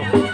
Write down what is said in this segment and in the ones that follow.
bang.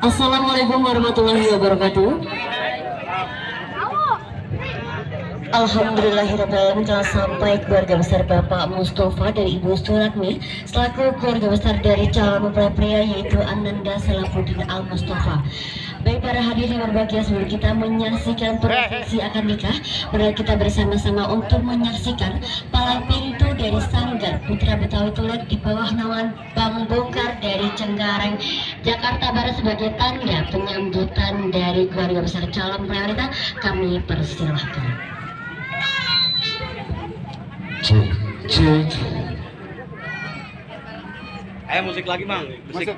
Assalamualaikum warahmatullahi wabarakatuh. Alhamdulillahirrahmanirrahim. Telah sampai keluarga besar Bapak Mustafa dari Ibu Suratmi selaku keluarga besar dari calon mempelai pria yaitu Ananda Salahuddin Al Mustafa. Baik para hadirin berbahagia, sebelum kita menyaksikan prosesi akad nikah, mari kita bersama-sama untuk menyaksikan palang pintu dari Sanggar Putra Betawi Tulen di bawah naungan Bang Bongkar dari Cengkareng, Jakarta Barat sebagai tanda penyambutan dari keluarga besar calon mempelai wanita. Kami persilahkan. Ayo musik lagi bang. Musik.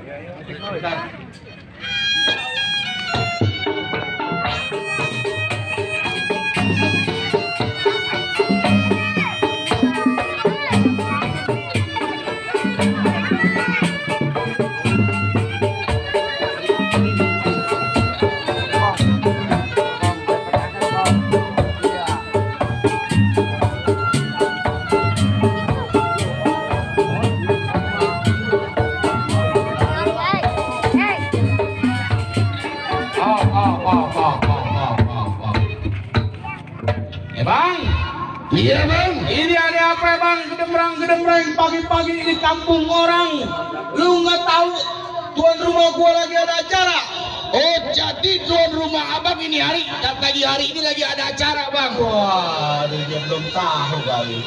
Iya bang, ini ada apa bang? Gedembrang pagi-pagi di kampung orang. Lu nggak tahu tuan rumah gua lagi ada acara? Oh jadi tuan rumah abang ini hari ini lagi ada acara bang. Wah, dia belum tahu kali.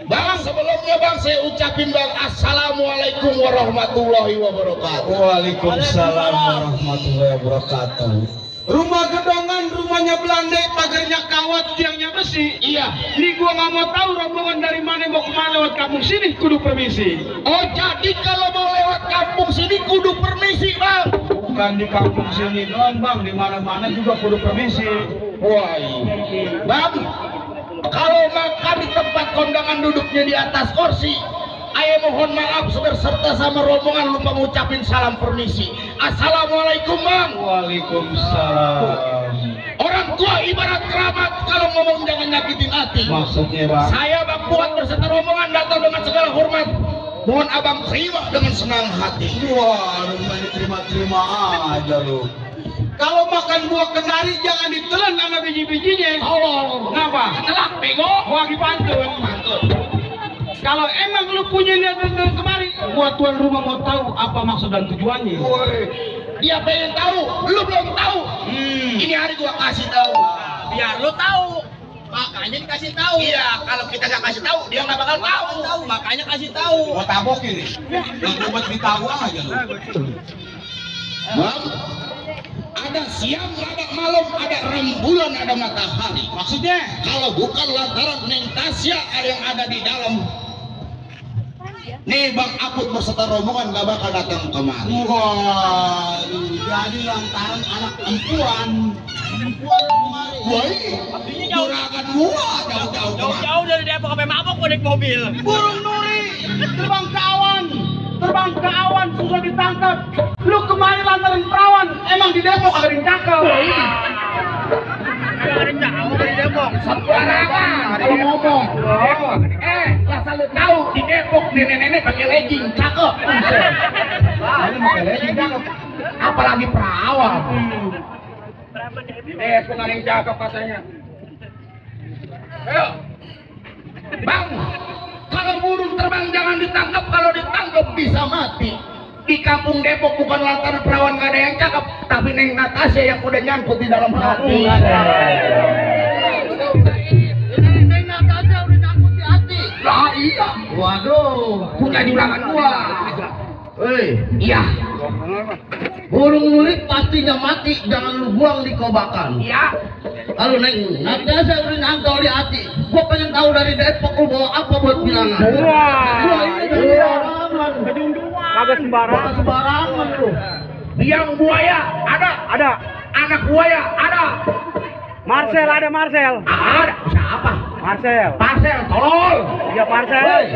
Bang, sebelumnya bang saya ucapin bang assalamualaikum warahmatullahi wabarakatuh. Waalaikumsalam warahmatullahi wabarakatuh. Rumah gedongan, rumahnya Belanda, pagarnya kawat, tiangnya besi. Iya. Ini gua nggak mau tahu rombongan dari mana mau kemana lewat kampung sini, kudu permisi. Oh jadi kalau mau lewat lewat kampung sini kudu permisi bang. Bukan di kampung sini doang bang, di mana-mana juga kudu permisi. Wah, bang, kalau makan di tempat kondangan duduknya di atas kursi, ayah mohon maaf serta sama rombongan lupa ngucapin salam permisi. Assalamualaikum bang. Waalaikumsalam. Orang tua ibarat kerabat, kalau ngomong jangan nyakitin hati. Maksudnya bang? Saya bang Fuad berserta rombongan datang dengan segala hormat. Mohon abang terima dengan senang hati. Wah, rumahnya terima-terima aja lu. Kalau makan buah kenari jangan ditelan sama biji-bijinya. Oh, Kenapa? Telak bego. Wah dipantun. Kalau emang lu punya niat datang kemari, buat tuan rumah mau tahu apa maksud dan tujuannya. Woi, dia pengen tahu, lu belum tahu. Ini hari gua kasih tahu. Biar lu tahu. Makanya dikasih tahu. Iya, kalau kita nggak kasih tahu, dia nggak bakal tahu. Makanya kasih tahu. gua tabokin nih. Yang buat ditahu aja lu. Bang, ada siang, ada malam, ada rembulan, ada matahari. Maksudnya? Kalau bukan lantaran Neng Tasya yang ada di dalam, nih Bang Aput berserta rombongan gak bakal datang kemari. Wah, jadi lantaran anak perempuan kemari. Woi, juragan gua jauh-jauh kemari. Jauh dari Depok sampai mabok gua naik mobil. Burung Nuri terbang ke awan, susah ditangkap. Lu kemari lantaran perawan, emang di Depok ada yang cakep. Ada jauh dari Depok. Sembarangan kalau ngomong. Asal lu tahu di Depok nenek-nenek pakai legging cakep. Ini pakai legging cakep. Apalagi perawan. Di Depok ada yang cakep katanya. Ayo. Bang, kalau burung terbang jangan ditangkap, kalau ditangkap bisa mati. Di kampung Depok bukan lantaran perawan gak ada yang cakep, tapi Neng Natasha yang udah nyangkut di dalam hati. Neng Natasha udah nyangkut di hati. Lah iya. Waduh, punya juragan gua. Iya. Burung lurik pastinya mati, jangan lu buang di kobakan. Iya. Kalau Neng Natasha udah nyangkut di hati, gua pengen tahu dari Depok lu bawa apa buat bilangan. Wah, ini sembarangan. Kagak sembarangan. Sembarangan lu. Biang buaya ada. Anak buaya ada. Marcel ada Marcel. Ada. Siapa? Marcel. Parcel, tolol. Iya Marcel. Hei.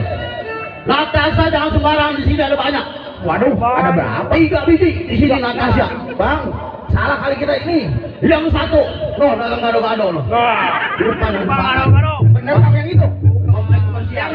Natasha jangan sembarangan, di sini ada banyak. Waduh, ada berapa? 3 biji di sini Natasha. Bang, salah kali kita ini. Yang satu, loh dagang gado-gado loh. Wah. Gado-gado. Bener bang yang itu. Yang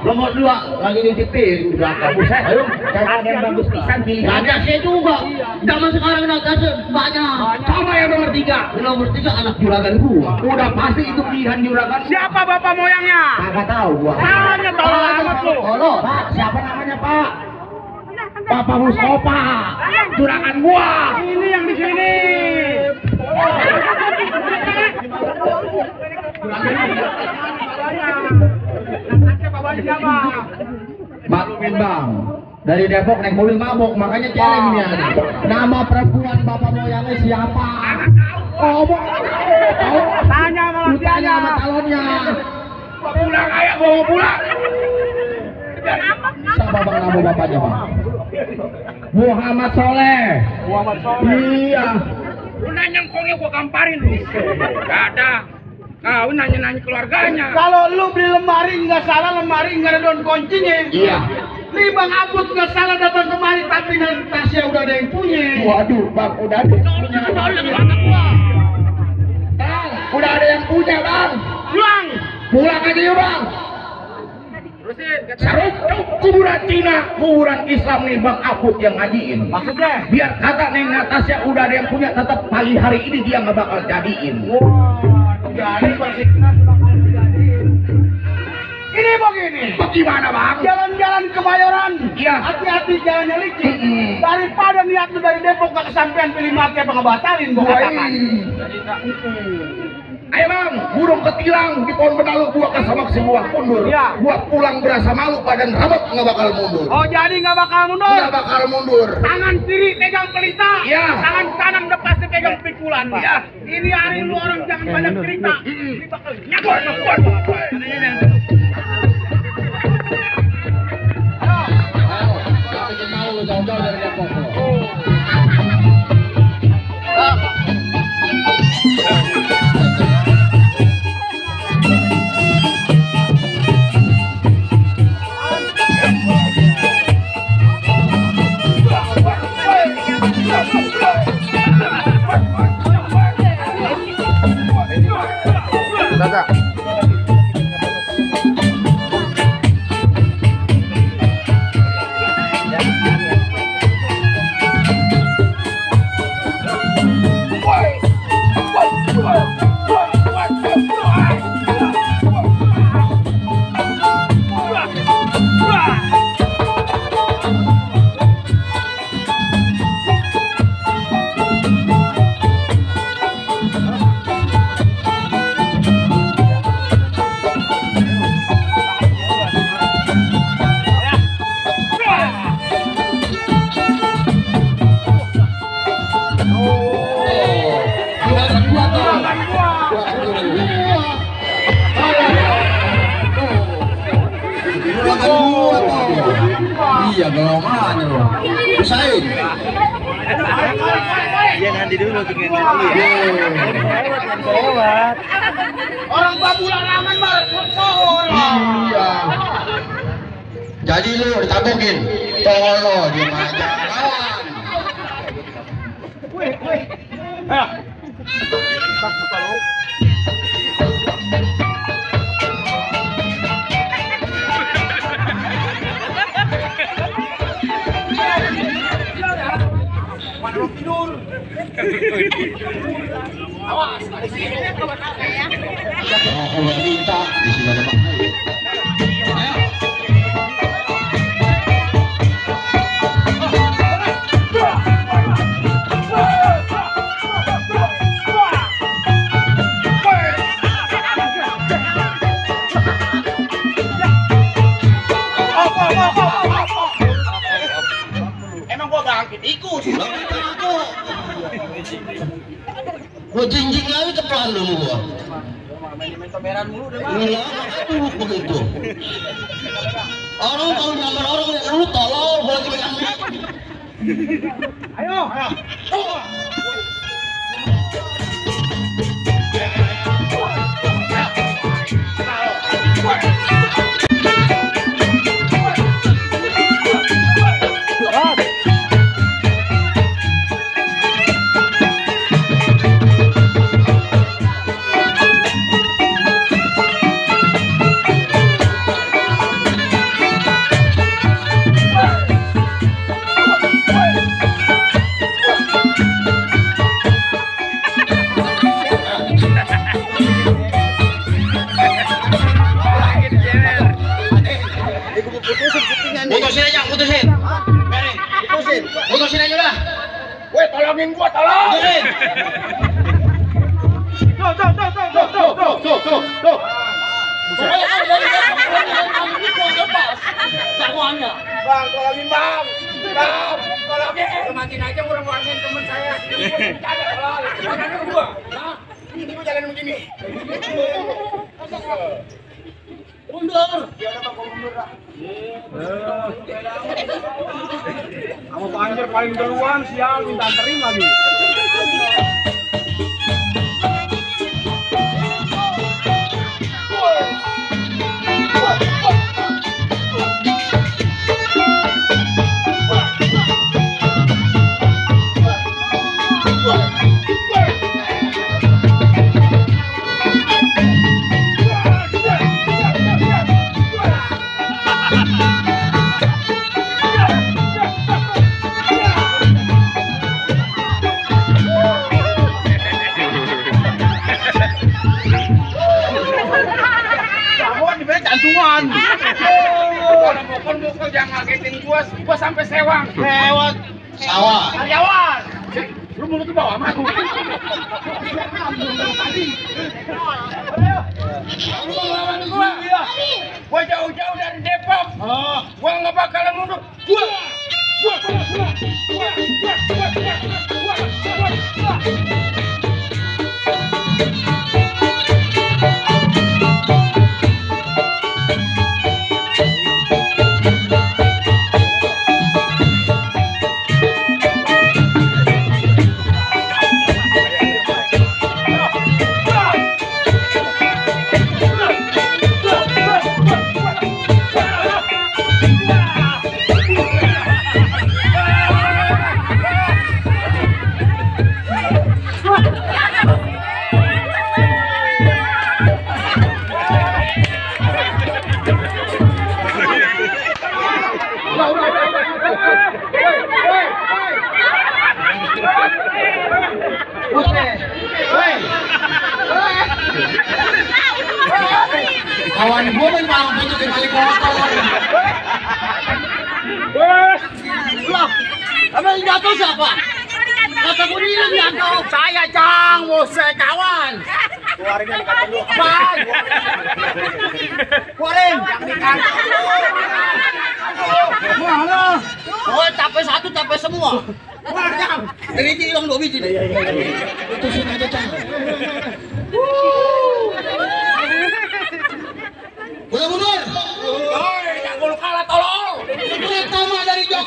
nomor 2 lagi ditipin belakang. Buset, ayo cari yang bagus pisan pilih. Natasha juga. Zaman sekarang Natasha banyak. Coba yang nomor 3. Nomor 3 anak juragan gua. Udah pasti itu pilihan juragan. Siapa bapak moyangnya? Kagak tahu gua. Namanya tolong amat lu. Tolong, Pak. Siapa namanya, Pak? Bapak Mustafa. Juragan gua. Ini yang di sini. Maklumin bang, dari Depok naik mobil mabok, makanya celeng nih ada. Nama perempuan bapak moyangnya siapa? Oh, tahu? Tanya sama Lu tanya sama calonnya. Pulang aja, bawa pulang. Siapa bang nama bapaknya bang? Muhammad Soleh. Muhammad Soleh. Iya. Lu nanya kongnya gua gamparin lu. Gak ada. Kau nanya-nanya keluarganya. Kalau lu beli lemari nggak salah, lemari nggak ada daun kuncinya. Iya. Nih Bang Aput nggak salah datang kemari, tapi Natasha udah ada yang punya. Waduh, Bang, udah ada. Udah ada yang punya, Bang. Pulang aja yuk, Bang. Sarut kuburan Cina, kuburan Islam nih Bang Aput yang ngajiin. Maksudnya? Biar kata Neng Natasha udah ada yang punya, tetap pagi hari ini dia nggak bakal jadiin. Jadi ini begini. Bagaimana bang? Jalan-jalan ke Bayoran. Iya. Hati-hati jalannya licin. Daripada niat lu dari Depok gak kesampean pilih mati apa ngebatalin gua katakan. Ayo bang, burung ketilang di pohon benalu gua kesamak semua mundur. Iya. Gua pulang berasa malu, badan rabak nggak bakal mundur. Oh jadi nggak bakal mundur? Nggak bakal mundur. Tangan kiri pegang pelita, Iya. tangan kanan udah pasti pegang pikulan. Iya. Ini hari lu orang jangan banyak cerita. Ini bakal nyakut. Iya, gelongannya loh. Usahain. Iya nanti dulu tinggal nanti ya. Lewat. Orang babulan aman banget. Iya. Jadi lu ditabukin. Tolong dia aja kawan. Awas, ada sini. Kalau minta di sini ada Emang gua bangkit ikut. gua jinjing lagi cepat lu gua. Main tomeran mulu deh, Bang. Iya, aku begitu. Orang kalau nyamar orang lihat lu tolol gua lagi pegang mic. Ayo. Putusin aja, putusin. Biarin, putusin aja udah. Weh, tolongin gua, tolong. Putusin. Tuh. Bang, tolongin bang. Bang, tolongin. Makin aja ngurang-ngurangin temen saya. Jangan gua. Ini gua jalan begini. Mundur. Kamu banjir paling duluan, sial minta anterin lagi. Jantungan. Kalau mukul jangan ngagetin gua sampai sewang. Lewat sawah. Karyawan. Lu mulut ke bawah mah. Gua jauh-jauh dari Depok. Gua nggak bakalan mundur. Gua. Kawan gue main malam itu ke balik motor. Loh, abang yang jatuh siapa? Kata gue ini yang jatuh. Saya Cang, saya kawan. Keluarin dari kantor lu. Apaan? Keluarin. Yang di kantor lu. Mana? Oh, capek satu, capek semua. Keluarin. Dari ini hilang 2 biji. Putusin aja Cang. Mundur. Jangan kalah tolong. Pertama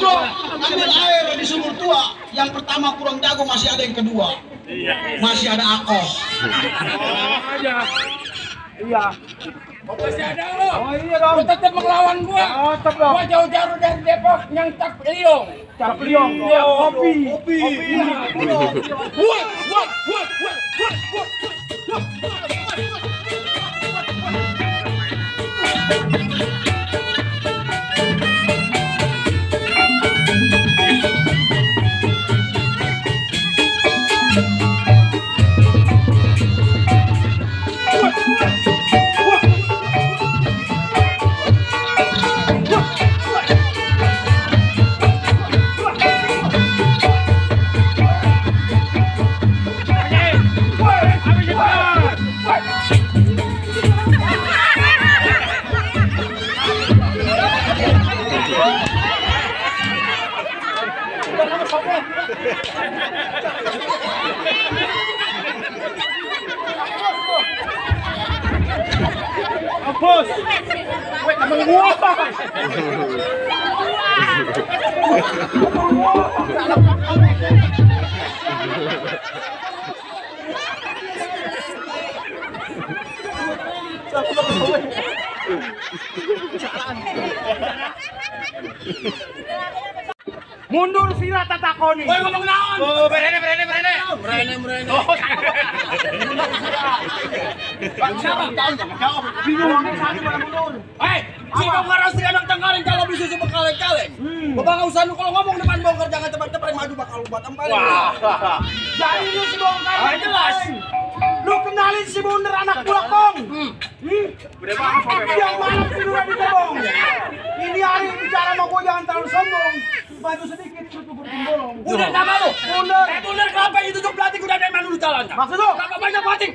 Sok, ambil air di sumur tua. Yang pertama kurang jago, masih ada yang kedua. Masih ada aku. Iya. Masih ada lo. Oh iya dong. Gua tetap melawan gua. Oh, tetap dong. Gua jauh-jauh dari Depok yang tak liong. Capliong. Iya, Kopi. Kopi. Wah. Bos. Wait, temen gua. Mundur sila tatakoni. Woi ngomong naon? Oh, berene. Oh, Hei, jika ngaras si anak tangkaring kalau bisa suka kaleng-kaleng. Bapak usah nu kalau ngomong depan bongkar jangan cepat-cepat maju bakal lupa tampalin. wah. Jadi lu si bongkar Ah, jelas. Lu kenalin si Bunder anak bulakong. Udah apa? Yang mana tidur di bong. Ini hari bicara sama gua jangan terlalu sombong. Baju sedikit tutup bertimbolong. Udah nama lu. Bunder. Bunder kenapa itu tuh pelatih udah dari mana lu jalan? Maksud lu? Kenapa banyak pelatih?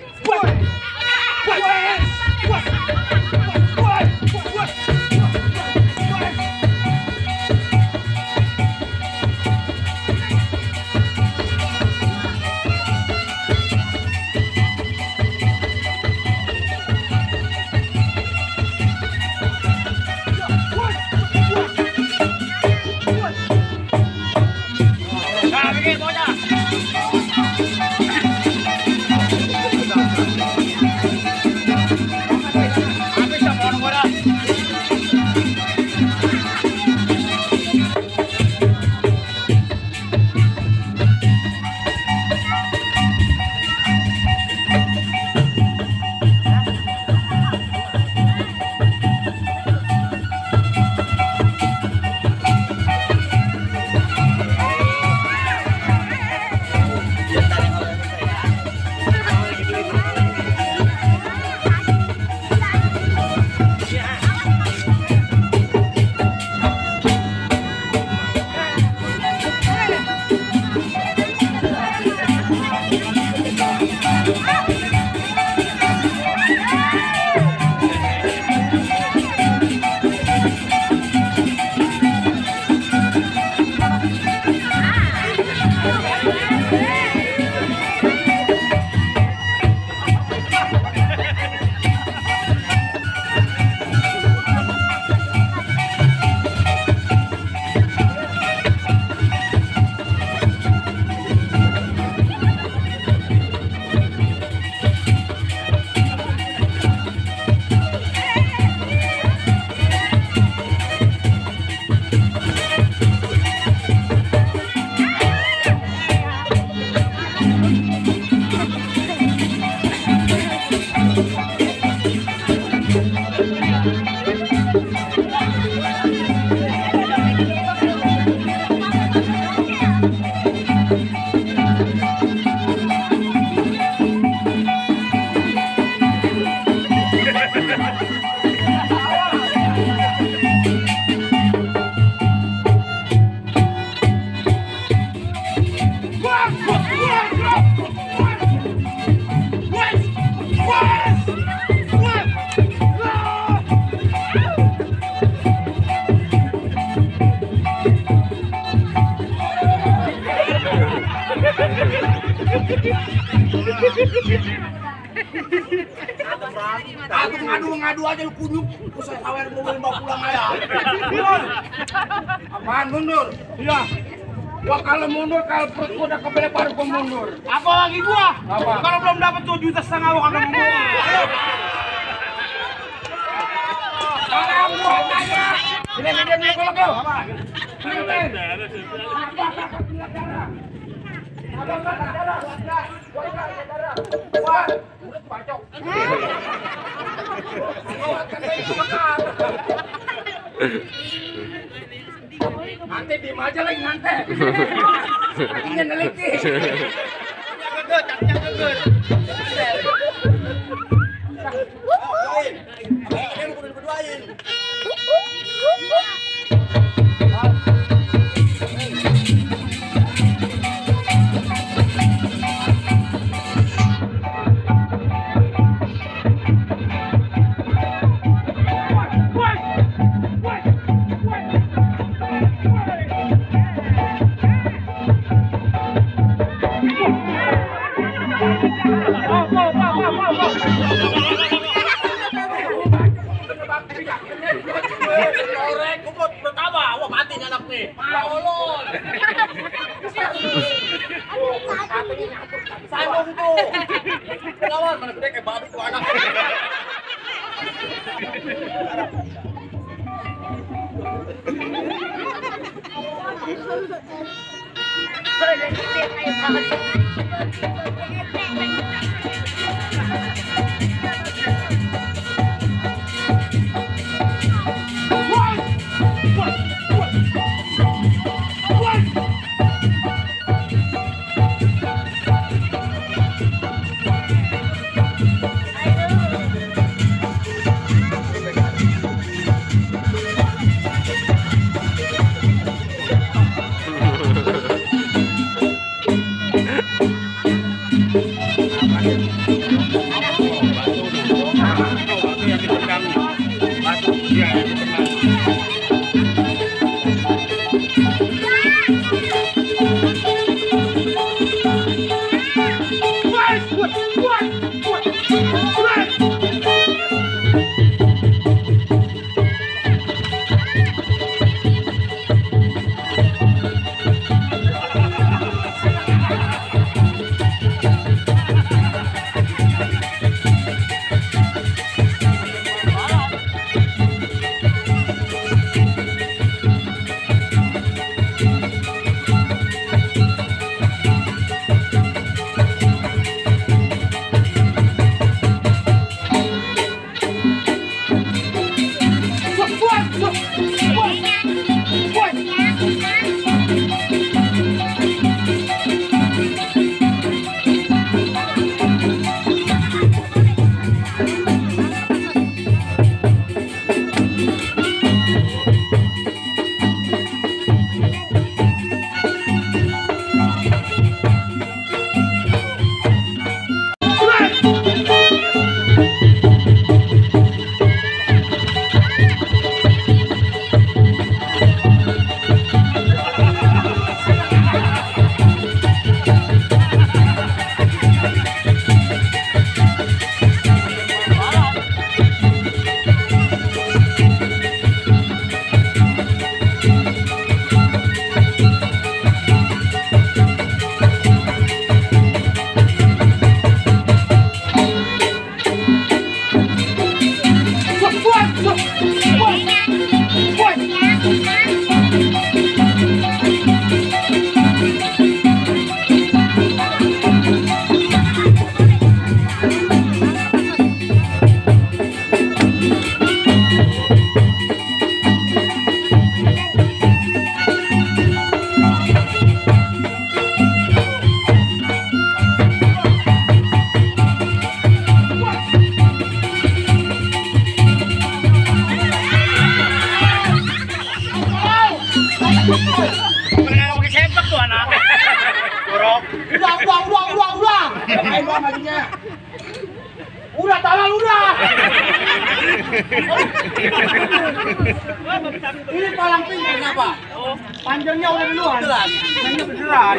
Aku ngadu aja lu kunyuk. Usah sawer mobil bawa pulang aja. Apaan mundur? Iya. Gua kalau mundur, kalau perut gua udah kebelet baru gua mundur. Apa lagi gua? Apa? Kalau belum dapat 2,5 juta gua kagak mau. Sekarang gua aja. Ini kalau kau. Nanti diem aja lagi nanti. Ingin neliti. Sandung tuh. Lawan mana gede kayak babi tuh anak. Udah talal udah. Ini palang pinggir kenapa? Panjangnya udah duluan. Panjangnya beneran.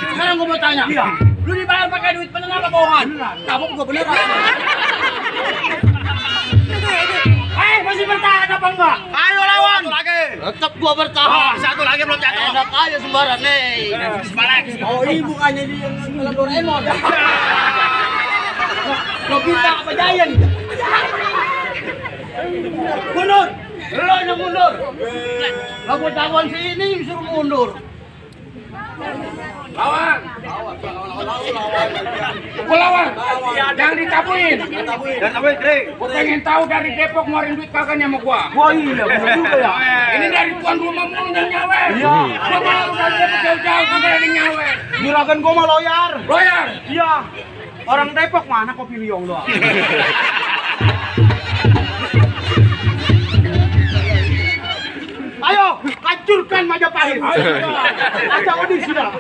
Sekarang gue mau tanya. Iya. Lu dibayar pakai duit beneran apa bohongan? Kamu juga beneran. Masih bertahan apa enggak? Ayo lawan. Satu lagi. Tetap gua bertahan. Satu lagi belum jatuh. Enak aja sembarang nih. Oh, ini bukannya dia yang dalam Doraemon. Nobita apa Giant? Mundur. Lo yang mundur. Kamu lawan si ini suruh mundur. Lawan. Lawan. Jangan ditabuin. Dan apa Dre? Gua pengen tahu dari Depok ngeluarin duit kagaknya sama gua. Wah iya, bener juga ya. Ini dari tuan rumah mulu yang nyawe. Iya. Gua mau dari Depok jauh-jauh kagak ada yang nyawe. Juragan gua mah loyar. Loyar. Iya. Orang Depok mana kopi liong doang. Ayo, hancurkan Majapahit. Aja Odi sudah.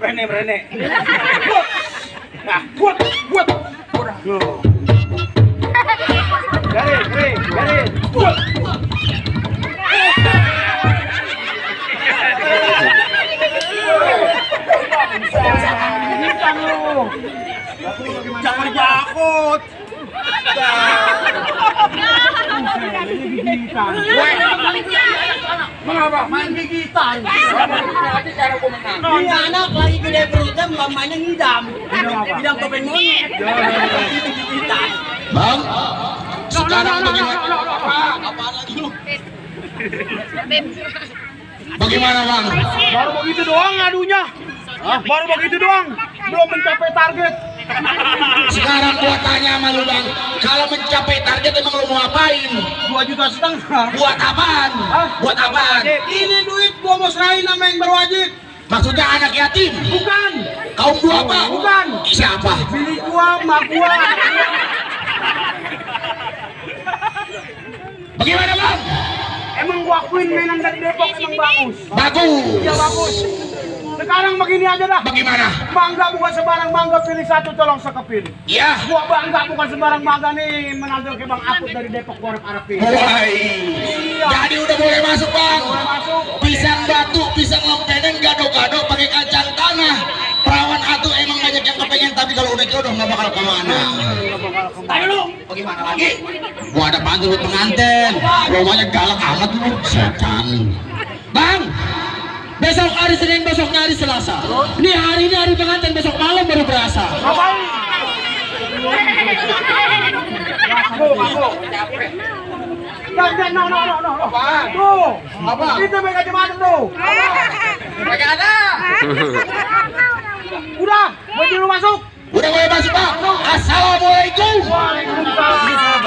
Rene. Nah, buat. Garis. Buat. Jangan takut. Mengapa? Main gigitan. Cara gua menang. Iya, anak lagi gede perutnya mamanya ngidam. Ngidam topeng monyet. Gigitan. Bang, sekarang bagaimana? Apaan lagi lu? Bagaimana bang? Baru begitu doang adunya. Baru begitu doang. Belum mencapai target. Sekarang gua tanya sama lu bang, kalau mencapai target emang lu mau ngapain? 2,5 juta. Buat apaan? Buat apaan? Ini duit gua mau serahin sama yang berwajib. Maksudnya anak yatim? Bukan. Kaum dua apa? Bukan. Siapa? Bini gua, mak gua. Bagaimana bang? Emang gua akuin mainan dari Depok emang bagus. Bagus. Iya bagus. Sekarang begini aja dah. Bagaimana? Mangga bukan sembarang mangga, pilih satu tolong sekepil. Iya. Gua bangga bukan sembarang mangga nih menantu ke Bang Aput dari Depok gua arep-arepin. Woi. Iya. Jadi udah boleh masuk bang. Boleh masuk. Pisang batu, pisang lempenen, gado-gado pakai kacang tanah. Perawan atuh emang banyak yang kepengen, tapi kalau udah jodoh nggak bakal kemana. Ayo lu. Bagaimana lagi? Gua ada bantu buat pengantin. Rumahnya galak amat lu. Setan. Bang. Besok hari Senin, besoknya hari Selasa. Ini hari pengantin, besok malam baru berasa. Ngapain? Aku. Jangan, no. Apa? Tuh. Apa? Itu pakai kacamata tuh. Pakai ada. Udah, buat dulu masuk. Udah boleh masuk bang. Assalamualaikum. Waalaikumsalam.